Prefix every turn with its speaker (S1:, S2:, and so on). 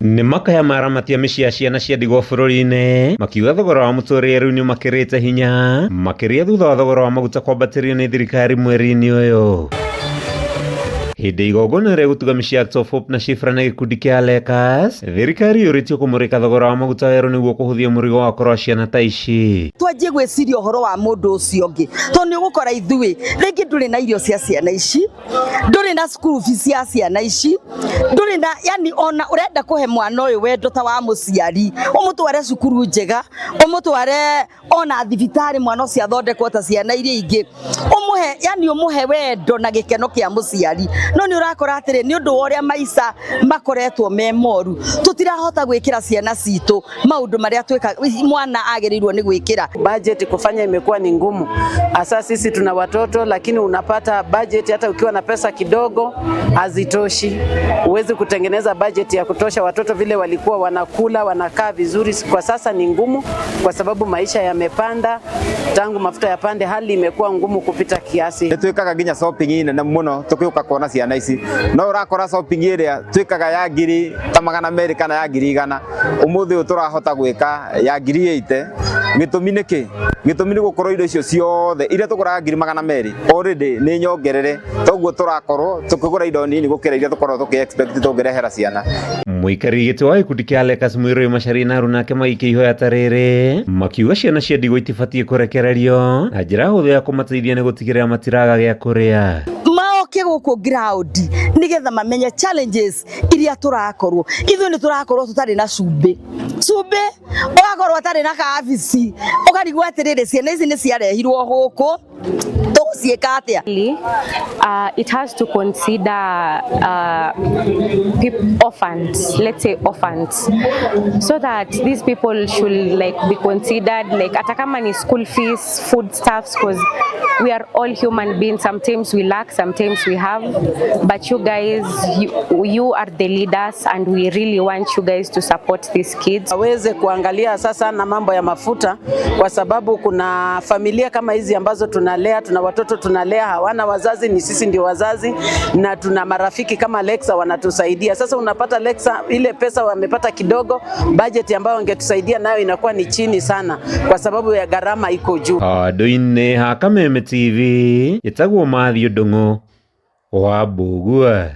S1: Nĩ makaya maramatia mĩciĩ ya ciana cia ndigwa bũrũri-inĩ makiuga thogora wa mũtũrĩre rĩu nĩ ũmakĩrĩte hinya makĩria thutha wa thogora wa maguta kwambatĩrio nĩ thirikari mweri-inĩ ũyũ. Hĩndĩ igongona rĩa gũtuga mĩciĩ ya Act of Hope na Shifra na gĩkundi kĩa Lakers, thirikari yũrĩtio kũmũrĩka thogora wa maguta werũ nĩguo kũhũthia mũrigo wa korwa ciana ta ici.
S2: Twanjie gwĩciria ũhoro wa mũndũ ũcio ũngĩ, tondũ nĩ ũgũkora ithuĩ rĩngĩ ndũrĩ na irio cia ciana ici, ndũrĩ na school fees cia ciana ici, ndũrĩ na yani ona ũrenda kũhe mwana ũyũ wendo ta wa mũciari, ũmũtware cukuru njega, ũmũtware ona thibitarĩ mwana ũcio athondekwo ta ciana iria ingĩ, ũmũhe yani ũmũhe wendo na gĩkeno kĩa mũciari. No nĩ ũrakora atĩrĩ, nĩ ũndũ wa ũrĩa maica makoretwo me moru, tũtirahota gwĩkĩra ciana citũ maũndũ marĩa twĩka mwana agĩrĩirwo nĩ gwĩkĩra.
S3: Budget kufanya imekuwa ni ngumu, hasa sisi tuna watoto, lakini unapata budget hata ukiwa na pesa kidogo hazitoshi. Huwezi kutengeneza budget ya kutosha. Watoto vile walikuwa wanakula wanakaa vizuri, kwa sasa ni ngumu, kwa sababu maisha yamepanda. Tangu mafuta yapande, hali imekuwa ngumu kupita kiasi.
S4: Nĩ twĩkaga nginya shopping nene mũno tũgĩũka kuona ciana ici, no ũrakora shopping ĩrĩa twĩkaga ya 1,200 kana ya 100,000, ũmũthĩ ũyũ tũrahota gwĩka ya 80,000. Gĩtũmi nĩ kĩ? Gĩtũmi nĩ gũkorwo indo icio ciothe iria tũgũraga 200,000 already nĩ nyongerere, toguo tũrakorwo tũkĩgũra indo nini gũkĩra iria tũkorwo tũkĩ expect tũngĩrehera ciana.
S1: Mũikarĩri gĩtĩ wa gĩkundi kĩa Lakers Mũirũrĩ Macharia na aruna ake magĩikia ihoya ta rĩrĩ makiuga ciana cia ndigwa itibatiĩ kũrekererio na njĩra hũthũ ya kũmateithia nĩ gũtigĩrĩra matiraga gĩa kũrĩa.
S2: Maoke gũkũ ground nĩgetha mamenye challenges iria tũrakorwo ithuĩ nĩ tũrakorwo tũtarĩ na cumbĩ, cumbĩ ũgakorwo atarĩ na kabici, ũkarigwo atĩrĩrĩ, ciana ici nĩ ciarehirwo gũkũ, tũgũciĩka atĩa?
S5: It has to consider orphans, let's say orphans, so that these people should like be considered, like hata kama ni school fees, food stuffs, because we are all human beings. Sometimes we lack, sometimes we have, but you guys, you are the leaders, and we really want you guys to support these kids.
S3: Waweze kuangalia sasa na mambo ya mafuta, kwa sababu kuna familia kama hizi ambazo tunalea, tuna watoto tunalea hawana wazazi, ni sisi ndio wazazi, na tuna marafiki kama Lexa wanatusaidia. Sasa unapata Lexa ile pesa wamepata kidogo, budget ambayo wangetusaidia nayo inakuwa ni chini sana, kwa sababu ya gharama iko juu.
S1: Handũ-inĩ ha Kameme TV, ĩtagwo Matthew Ndung'u wa Mbũgua.